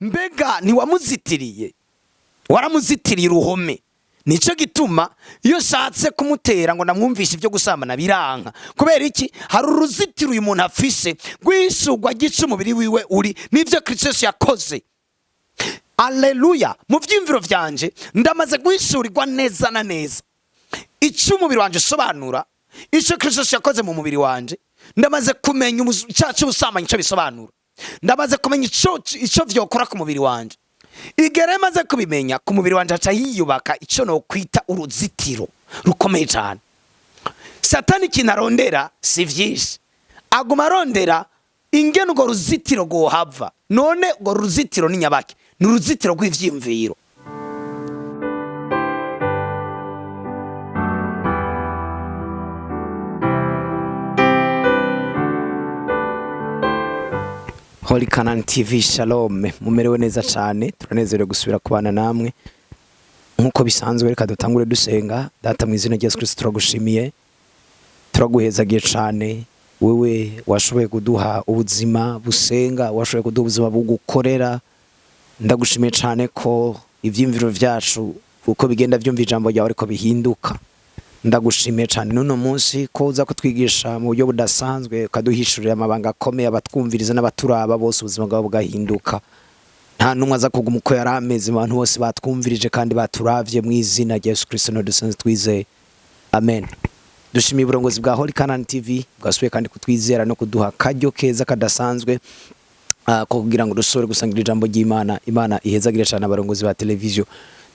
Mbega ntiwamuzitiriye? Waramuzitiriye uruhome. Nicyo gituma iyo nshatse kumutera ngo namwumvishe ibyo gusambana biranka. Kubera iki? Hari uruzitiro uyu muntu afise rw'isugwa gica umubiri wiwe uri n'ibyo Kristo Yesu yakoze. Aleluya! Mu byiyumviro byanje ndamaze guhishurirwa neza na neza icyo umubiri wanjye usobanura, icyo Kristo Yesu yakoze mu mubiri wanje. Ndamaze kumenya icyaha cy'ubusambanyi icyo bisobanura. Ndamaze kumenya icyo vyokora ku mubiri wanje. Igihe rero maze kubimenya, ku mubiri wanje haca hiyubaka icyo nokwita uruzitiro rukomeye cyane. Satani ikintu arondera si vyinshi, aguma arondera ingene urwo ruzitiro rwohava. None urwo ruzitiro ni nyabaki? Ni uruzitiro rw'ivyiyumviro. Holy Canaan TV, shalom! Mumerewe neza cyane? Turanezerewe gusubira kubana namwe nk'uko bisanzwe. Reka dutangure dusenga. Data, mu izina rya Yesu Kristo, turagushimiye, turaguhezagiye cyane, wewe washoboye kuduha ubuzima busenga, washoboye kuduha ubuzima bugukorera. Ndagushimiye cyane ko ibyiyumviro byacu uko bigenda byumva ijambo ryawe ariko bihinduka. Ndagushimiye cyane n'uno munsi ko uza kutwigisha mu buryo budasanzwe, ukaduhishurira amabanga akomeye, abatwumviriza n'abaturaba bose ubuzima bwabo bugahinduka. Nta n'umwe aza kuguma uko yari ameze mu bantu bose batwumvirije kandi baturavye. Mu izina rya Yesu Kristo dusanzwe twizeye, amen. Dushimiye uburongozi bwa Holy Canaan TV bwasubiye kandi kutwizera no kuduha akaryo keza kadasanzwe ko kugira ngo dushobore gusangira ijambo ry'Imana. Imana ihezagire cyane abarongozi ba televiziyo.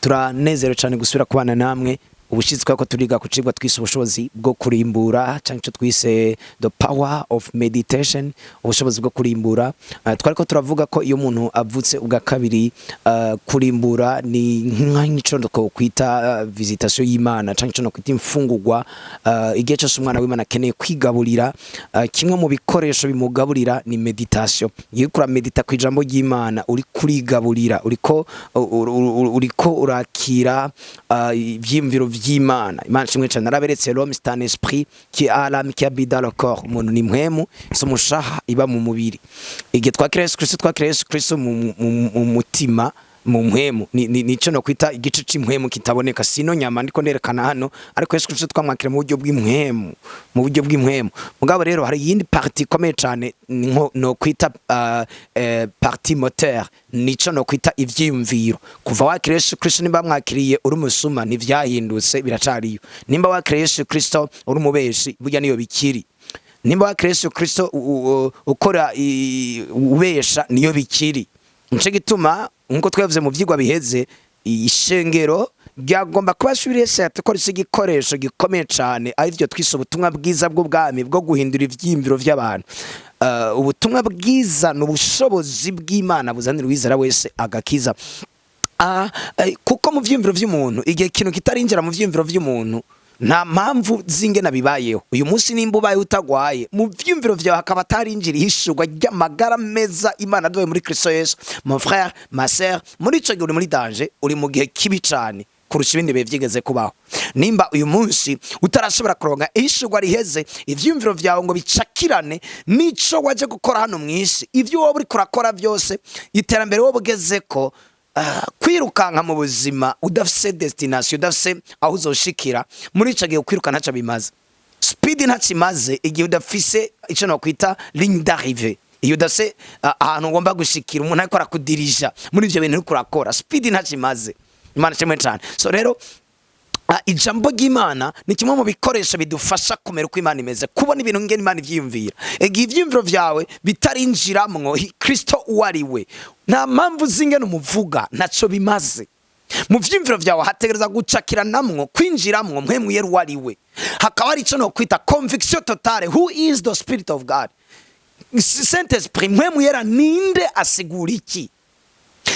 Turanezerewe cyane gusubira kubana namwe. Ubushize ko turiga ku cigwa twise ubushobozi bwo kurimbura, cyangwa icyo twise the power of meditation, ubushobozi bwo kurimbura. Twariko turavuga ko iyo umuntu avutse ubwa kabiri, kurimbura ni nk'ico kwita visitation y'Imana, cyangwa ico kwita imfungurwa. Igihe cyose umwana w'Imana akeneye kwigaburira, kimwe mu bikoresho bimugaburira ni meditation. Iyo uriko uramedita ku ijambo ry'Imana, uri kurigaburira, uriko urakira ivyiyumviro vy'Imana. Imana ishimwe cyane. Naraberetse l'homme, c'est un esprit qui a l'âme qui habite dans le corps. Umuntu ni mpwemu, si umushaha iba mu mubiri. Igihe twakira Yesu Kristo, twakira Yesu Kristo mu mutima, mu mpwemu. Nico no kwita igice c'impwemu kitaboneka, sino nyama ndiko nderekana hano, ariko Yesu Kristo twamwakira mu buryo bw'impwemu, mu buryo bw'impwemu. Mugabo rero hari iyindi partie ikomeye cyane nko no kwita partie moteur, nico no kwita ivyiyumviro. Kuva wakira Yesu Kristo, nimba mwakiriye uri umusuma, ntivyahindutse, biracariyo. Nimba wakiriye Yesu Kristo uri umubeshi, burya niyo bikiri. Nimba wakiriye Yesu Kristo ukora ubesha, niyo bikiri. Nico gituma nkuko twavuze mu vyigwa biheze, ishengero ryagomba kuba shuri ko risa igikoresho gikomeye cyane, arivyo twise ubutumwa bwiza bw'ubwami bwo guhindura ivyiyumviro vy'abantu. Ubutumwa bwiza ni ubushobozi bw'Imana buzanira uwizera wese agakiza. Kuko mu vyiyumviro vy'umuntu, igihe ikintu kitarinjira mu vyiyumviro vy'umuntu, nta mpamvu z'ingena bibayeho uyu munsi. Nimba ubaye utagwaye, mu vyiyumviro vyawe hakaba atarinjira ihishurwa ry'amagara meza Imana aduhaye muri Kristo Yesu, mon frère, ma sœur, muri ico gihe uri muri danger, uri mu gihe kibi cane kurusha ibindi bihe vyigeze kubaho. Nimba uyu munsi utarashobora kuronka ihishurwa riheze, ivyiyumviro vyawe ngo bicakirane n'ico waje gukora hano mw'isi, ivyo wowe uriko urakora byose, iterambere wowe ugezeko, kwirukanka mu buzima udafise destination, udafise aho uzoshikira, muri ico gihe kwiruka ntaco bimaze. Speed ntaco imaze igihe udafise ico nokwita ligne d'arrivée. Iyo udafise ahantu ugomba gushikira, umuntu ariko arakudirija muri ivyo bintu uriko urakora, speed ntaco imaze. Imana ishimwe cane. So rero ijambo ry'Imana ni kimwe mu bikoresho bidufasha kumera uko Imana imeze, kubona ibintu ngene Imana ivyiyumvira. Igihe ivyiyumviro vyawe bitarinjiramwo Kristo uwo ari we, nta mpamvu z'ingene umuvuga, ntaco bimaze. Mu vyiyumviro vyawe hategereza gucakiranamwo, kwinjiramwo mpwemu yera uwo ari we, hakaba hari ico nokwita conviction totale. Who is the Spirit of God? Saint Esprit, mpwemu yera ninde? Asigura iki?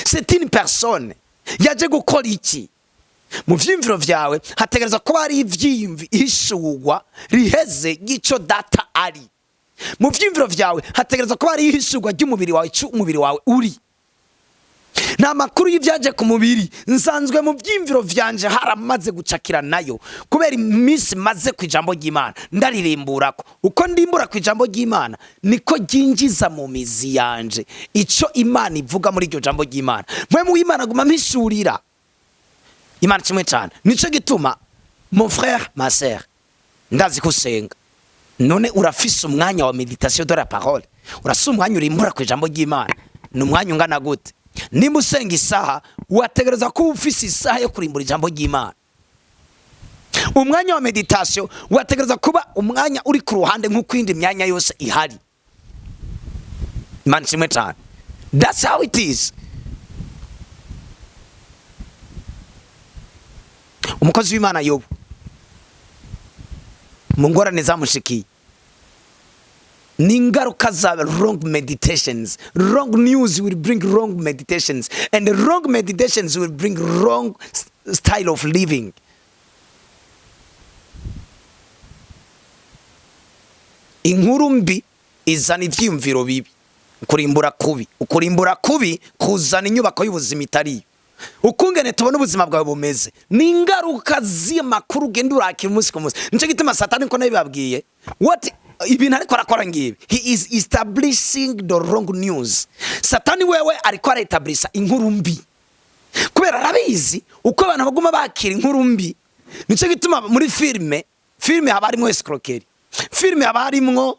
C'est une personne? Yaje gukora iki? Mu vyiyumviro vyawe hategereza kuba hari ihishurwa riheze ry'ico Data ari. Mu vyiyumviro vyawe hategereza kuba hari ihishurwa ry'umubiri wawe, ico umubiri wawe uri. Nta mpamvu z'ingene uvuga, nta mpamvu z'ingene usenga, nta mpamvu z'ingene Nta makuru y'ibyaje ku mubiri. Nsanzwe mu byiyumviro vyanje haramaze gucakira nayo, kubera iminsi maze ku ijambo ry'Imana ndaririmburako. Uko ndimbura ku ijambo ry'Imana, niko ryinjiza mu mizi yanje ico Imana ivuga muri iryo jambo ry'Imana. Mpwemu w'Imana aguma mpishurira. Imana kimwe cyane. Nico gituma, mon frère, ma sœur, ndazi ko usenga. None urafise umwanya wa méditation de la parole? Urafise umwanya urimbura ku ijambo ry'Imana? Ni umwanya ungana gute? Nimba usenga isaha, wategereza kuba ufise isaha yo kurimbura ijambo ry'Imana. Umwanya wa méditation wategereza kuba umwanya uri ku ruhande nk'uko iyindi myanya yose ihari. Imana kimwe cyane. That's how it is. Umukozi w'Imana Yobu, mu ngorane zamushikiye, ni ingaruka za wrong meditations. Wrong news will bring wrong meditations, and the wrong meditations will bring wrong style of living. Inkuru mbi izana ivyiyumviro bibi, ukurimbura kubi, ukurimbura kubi kuzana inyubako y'ubuzima itariyo. Ukungene tubona ubuzima bwawe bumeze ni ingaruka z'amakuru ugenda urakira umunsi ku munsi. Nico gituma Satani, ko nabibabwiye, what ibintu ariko arakora ngibi, he is establishing the wrong news. Satani wewe ariko aretablisa inkuru mbi, kubera arabizi uko abantu baguma bakira inkuru mbi. Nico gituma muri filime haba harimwo escroquerie, filime haba harimwo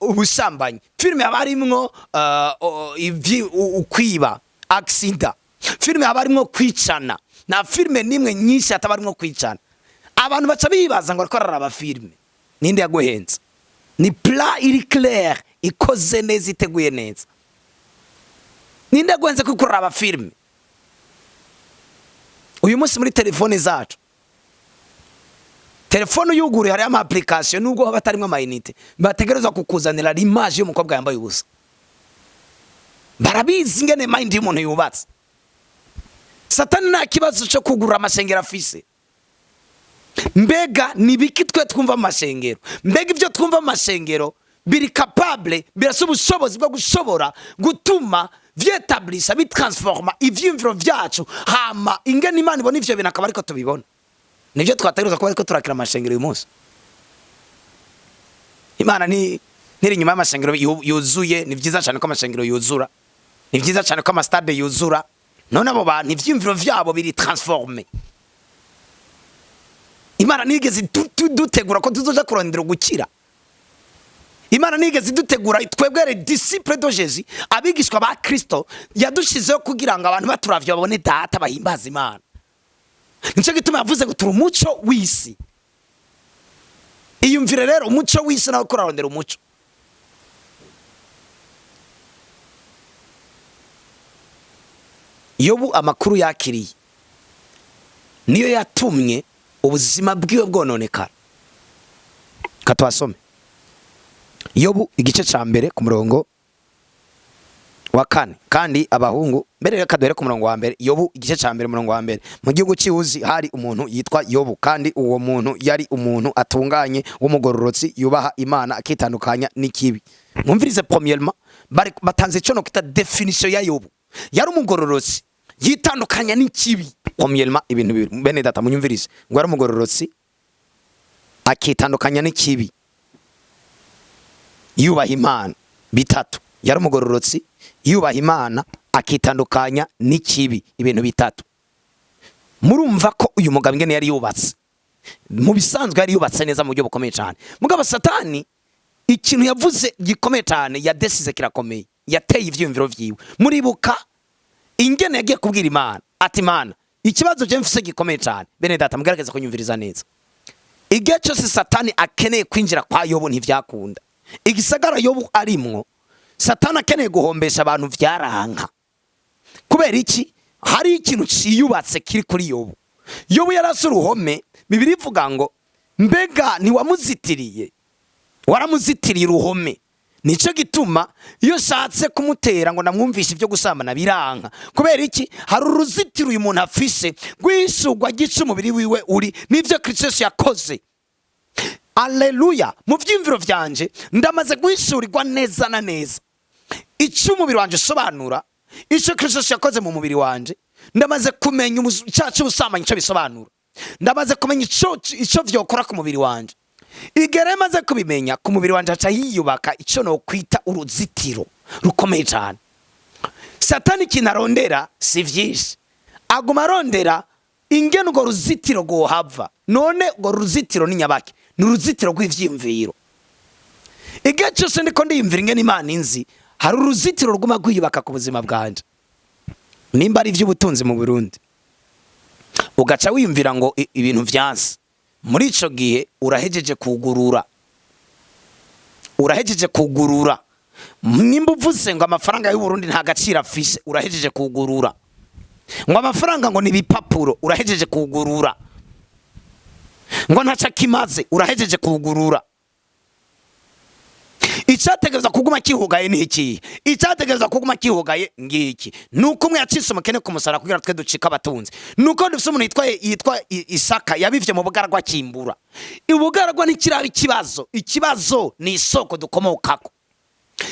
ubusambanyi, filime haba harimwo ukwiba, accident, filime haba harimwo kwicana. Nta filime nimwe nyinshi hataba harimwo kwicana. Abantu baca bibaza ngo ariko araraba filime. Ninde yaguhenze? Ni plan iri claire, ikoze neza, iteguye neza. Ninde yaguhenze ko kuraraba filime? Uyu munsi muri telefone zacu, telefone uyuguruye, hariho ama application, nubwo haba hatarimo ama unité, bategerezwa kukuzanira image y'umukobwa yambaye ubusa. Barabizi ingene mind y'umuntu yubatse. Satani nta kibazo cyo kugurura amashengero afise. Mbega ni biki twe twumva mu mashengero? Mbega ibyo twumva mu mashengero biri capable, birasa ubushobozi bwo gushobora gutuma vyetablisa, bitransforma ivyiyumviro vyacu, hama ingene Imana ibona ivyo bintu akaba ariko tubibona? Nivyo twategerezwa kuba ariko turakira amashengero uyu munsi. Imana ni ntiri inyuma y'amashengero yuzuye. Ni vyiza cyane ko amashengero yuzura, ni vyiza cyane ko amastade yuzura. None abo bantu ivyiyumviro vyabo biri transformé? Imana nigeze dutegura ko tuzoja kurondera gukira. Imana nigeze idutegura twebwe les disciples de Jésus, abigishwa ba Kristo. Yadushizeho kugira ngo abantu baturavye babone Data, bahimbaza Imana. Nico gituma yavuze ngo turi umuco w'isi. Iyumvire rero umuco w'isi, nawe ko urarondera umuco. Yobu amakuru yakiriye niyo yatumye ubuzima bwiwe bwononekara. Katwasome Yobu igice ca mbere ku murongo wa kane. Kandi abahungu mbere, reka duhere ku murongo wa mbere. Yobu igice ca mbere, umurongo wa mbere: Mu gihugu cy'Uzi hari umuntu yitwa Yobu, kandi uwo muntu yari umuntu atunganye w'umugororotsi, yubaha Imana, akitandukanya n'ikibi. Mwumvirize, premièrement bari batanze ico no kita définition ya Yobu: yari umugororotsi, yitandukanya n'ikibi. Premièrement, ibintu bibiri, bene data, munyumvirize: ngo yari umugororotsi, akitandukanya n'ikibi, yubaha Imana. Bitatu: yari umugororotsi, yubaha Imana, akitandukanya n'ikibi. Ibintu bitatu. Murumva ko uyu mugabo ingene yari yubatse, mu bisanzwe yari yubatse neza mu buryo bukomeye cyane. Mugabo Satani ikintu yavuze gikomeye cyane, yadesize kirakomeye, yateye ivyiyumviro vyiwe. Muribuka ingene yagiye kubwira Imana ati: "Imana, ikibazo je mfise gikomeye cyane." Bene data, mugerageza kunyumviriza neza. Igihe cyose Satani akeneye kwinjira kwa Yobu, ntivyakunda. Igisagara Yobu arimwo, Satani akeneye guhombesha abantu, vyaranka. Kubera iki? Hari ikintu ciyubatse kiri kuri Yobu. Yobu yarase uruhome. Bibiri ivuga ngo: "Mbega ntiwamuzitiriye? Waramuzitiriye uruhome. Nicyo gituma iyo nshatse kumutera ngo namwumvishe ibyo gusambana, biranka." Kubera iki? Hari uruzitiro uyu muntu afise rw'isugwa gica umubiri wiwe uri n'ibyo Kristo Yesu yakoze. Aleluya! Mu byiyumviro byanje ndamaze guhishurirwa neza na neza icyo umubiri wanjye usobanura. Ico Kristo yakoze mu mubiri wanje, ndamaze kumenya icyaha cy'ubusambanyi icyo bisobanura, ndamaze kumenya ico vyokora ku mubiri wanje. Igihe rero maze kubimenya, ku mubiri wanje haca hiyubaka ico nokwita uruzitiro rukomeye cyane. Satani ikintu arondera si vyinshi, aguma arondera ingene urwo ruzitiro rwohava. None urwo ruzitiro ni nyabaki? Ni uruzitiro rw'ivyiyumviro. Igihe cyose ndiko ndiyumvira ingene Imana inzi, hari uruzitiro ruguma rwiyubaka ku buzima bwanje. Nimba ari ivy'ubutunzi mu Burundi, ugaca wiyumvira ngo ibintu vyanse, muri ico gihe urahejeje kugurura, urahejeje kugurura. Nimba uvuze ngo amafaranga y'u Burundi nta gaciro afise, urahejeje kugurura. Ngo amafaranga ngo ni ibipapuro, urahejeje kugurura. Ngo ntaco akimaze, urahejeje kugurura. Icyategereza kuguma kihugaye ni ikihe? Icyategereza kuguma kihugaye ngiki: nuko umwe yacitse umukene ku musaraba kugira twe ducike abatunzi, nuko dufise umuntu yitwa Isaka yabivye mu bugaragwa akimbura. Ubugaragwa ntikiraba ikibazo, ikibazo ni isoko dukomokako,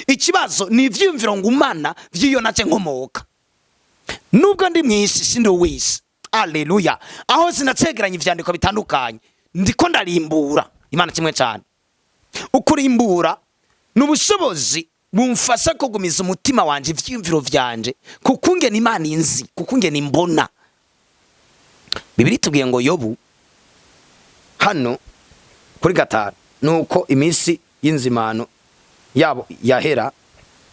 ikibazo ni ivyiyumviro ngumana vy'iyo nace nkomoka. Nubwo ndi mw'isi, sindi uw'isi. Aleluya! Aho sinacegeranya ivyandiko bitandukanye, ndiko ndarimbura. Imana kimwe cyane, ukurimbura ni ubushobozi bumfasha kugumiza umutima wanje, ivyiyumviro vyanje, kuko ungena Imana inzi, kuko ungena imbona. Bibiri tubwiye ngo Yobu hano kuri 5, nuko iminsi y'inzimano yabo yahera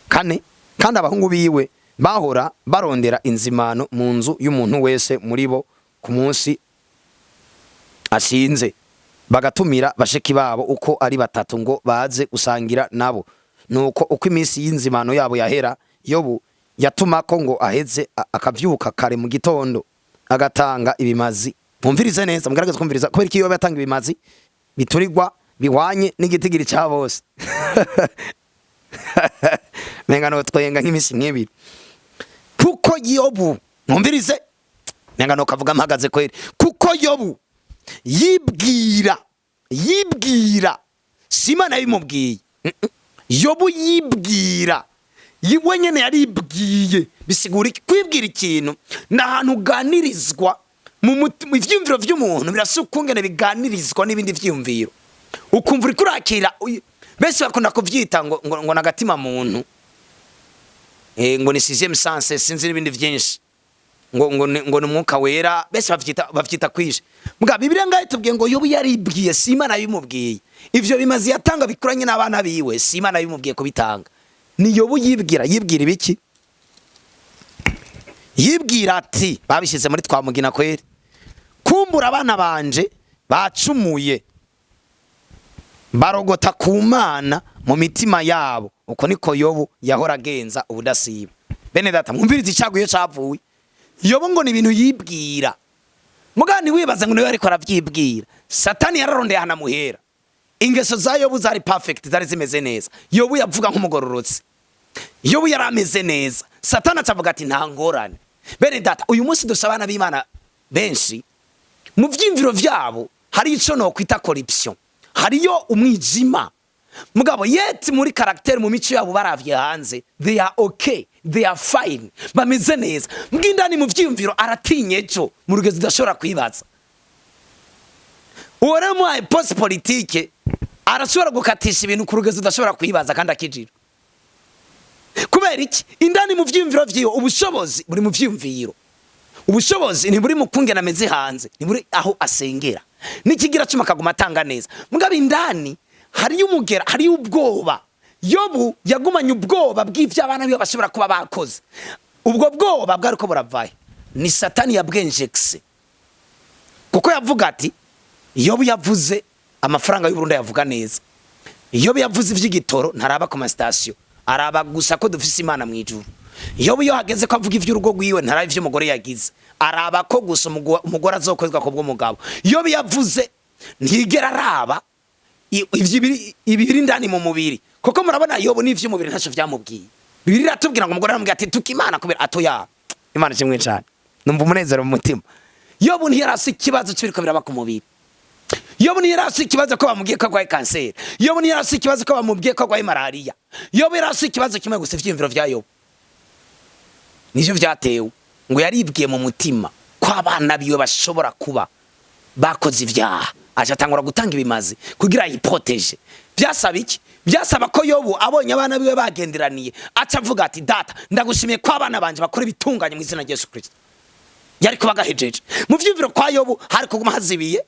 kane, kandi abahungu biwe bahora barondera inzimano mu nzu y'umuntu wese muri bo ku munsi ashinze, bagatumira bashiki babo uko ari batatu ngo baze gusangira nabo. Nuko uko iminsi y'inzimano yabo yahera, Yobu yatumako ngo aheze akavyuka kare mu gitondo agatanga ibimazi. Mwumvirize neza, mugaragaze kumviriza. Kubera iki Yobu yatanga ibimazi biturirwa bihwanye n'igitigiri ca bose? Menga no twenga nk'imisi nk'ibiri. Kuko Yobu, mwumvirize, menga no kavuga mpagaze kweri, kuko Yobu yibwira, si Imana yabimubwiye. Yobu yibwira, we nyene yaribwiye. Bisigura iki kwibwira ikintu? Ni ahantu uganirizwa mu ivyiyumviro vy'umuntu, birasa ukungene biganirizwa n'ibindi vyiyumviro, ukumva uriko urakira. Benshi bakunda kuvyita ngo nagatima muntu, ngo ni sixième sens, sinzi n'ibindi vyinshi, ngo ni umwuka wera. Benshi bavyita kwisha. Mbwa Bibiliya ngaho itubwiye ngo Yobu yaribwiye, si Imana yabimubwiye. Ivyo bimaze yatanga bikuranye n'abana biwe, si Imana yabimubwiye kubitanga, ni Yobu yibwira. Yibwira ibiki? Yibwira ati: babishyize muri twamugina kweri, kumbura abana banje bacumuye, barogota ku Mana mu mitima yabo. Uko niko Yobu yahora agenza ubudasiba. Bene data, mwumvirize icyago iyo cavuye. Yobu ngo ni ibintu yibwira. Mugani wibaza ngo niwe ariko aravyibwira. Satani yararondeye ahanamuhera. Ingeso za Yobu zari perfect, zari zimeze neza. Yobu yavuga nk'umugororotsi, Yobu yari ameze neza. Satani acavuga ati: nta ngorane. Bene data, uyu munsi dusaba abana b'Imana benshi mu vyiyumviro vyabo hari ico nokwita corruption, hariyo umwijima. Mugabo yet muri caractère, mu mico yabo, baravye hanze, they are okay, they are fine, bameze neza. Mbw'indani mu vyiyumviro aratinye ejo mu rugezo udashobora kwibaza. Uwo rero muhaye poste politique, arashobora gukatisha ibintu ku rugezo udashobora kwibaza, kandi akijira. Kubera iki? Indani mu vyiyumviro vyiwe, ubushobozi buri mu vyiyumviro, ubushobozi ntiburi mu kungena ameze hanze, ntiburi aho asengera n'ikigira cuma akaguma atanga neza. Mugabo indani hariyo umugera, hariyo ubwoba. Yobu yagumanye ubwoba bw'ivyo abana biwe bashobora kuba bakoze. Ubwo bwoba bwariko buravahe? Ni Satani yabwenjekise, kuko yavuga ati: Yobu yavuze amafaranga y'Uburundi, yavuga neza. Yobu yavuze ivy'igitoro, ntaraba ku masitasiyo, araba gusa ko dufise Imana mu ijuru. Yobu iyo hageze ko avuga ivy'urugo rwiwe, ntaraba ivyo umugore yagize, araba ko gusa umugore azokwezwa ku bw'umugabo. Yobu yavuze, ntigera araba ibiri indani mu mubiri, kuko murabona Yobu n'ivy'umubiri ntacyo vyamubwiye. Bibiri iratubwira ngo umugore aramubwira ati: tuka Imana, kubera atoya. Imana kimwe cyane, numva umunezero mu mutima. Yobu ntiyarasi ikibazo c'ibiriko biraba ku mubiri. Yobu ntiyarasi ikibazo ko bamubwiye ko arwaye kanseri. Yobu ntiyarasi ikibazo ko bamubwiye ko arwaye malariya. Yobu yarasi ikibazo kimwe gusa, ivyiyumviro vya Yobu. Nivyo vyatewe ngo yaribwiye mu mutima ko abana biwe bashobora kuba bakoze ibyaha, aca atangura gutanga ibimazi kugira yi protéger. Byasaba iki? Byasaba ko Yobu abonye abana biwe bagenderaniye, aca avuga ati: "Data, ndagushimiye ko abana banje bakora ibitunganye mu izina rya Yesu Kristo." Yari kuba gahejeje. Mu vyumviro kwa Yobu hari kuguma hazibiye,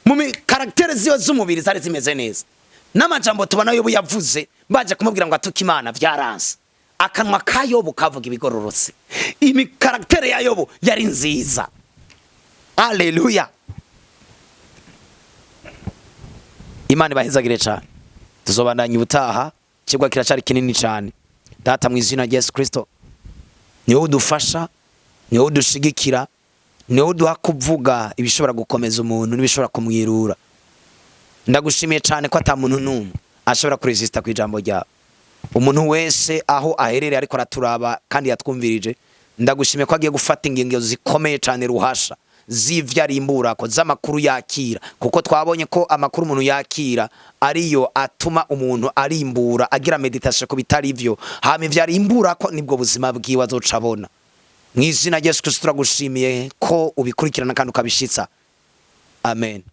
mu caractère ziwe z'umubiri zari zimeze neza. N'amajambo tubona Yobu yavuze baje kumubwira ngo atuke Imana, vyaranse. Akanwa ka Yobu kavuga ibigororotse. Imi caractère ya Yobu yari nziza. Aleluya! Imana ibahezagire cyane. Tuzobandanya ubutaha, ikigwa kiracari kinini cyane. Data, mu izina rya Yesu Kristo, ni wowe udufasha, ni wowe udushigikira, ni wowe uduha kuvuga ibishobora gukomeza umuntu n'ibishobora kumwirura. Ndagushimiye cyane ko ata muntu n'umwe ashobora ku résister ku ijambo ryawe. Umuntu wese aho aherereye ariko araturaba kandi yatwumvirije, ndagushimiye ko agiye gufata ingingo zikomeye cyane ruhasha z'ivyo arimburako, z'amakuru yakira, kuko twabonye ko amakuru umuntu yakira ariyo atuma umuntu arimbura, agira méditation ku bitari ivyo. Hama ivyo arimburako nibwo buzima bwiwe azoca abona. Mu izina rya Yesu Kristo, turagushimiye ko ubikurikirana kandi ukabishitsa. Amen.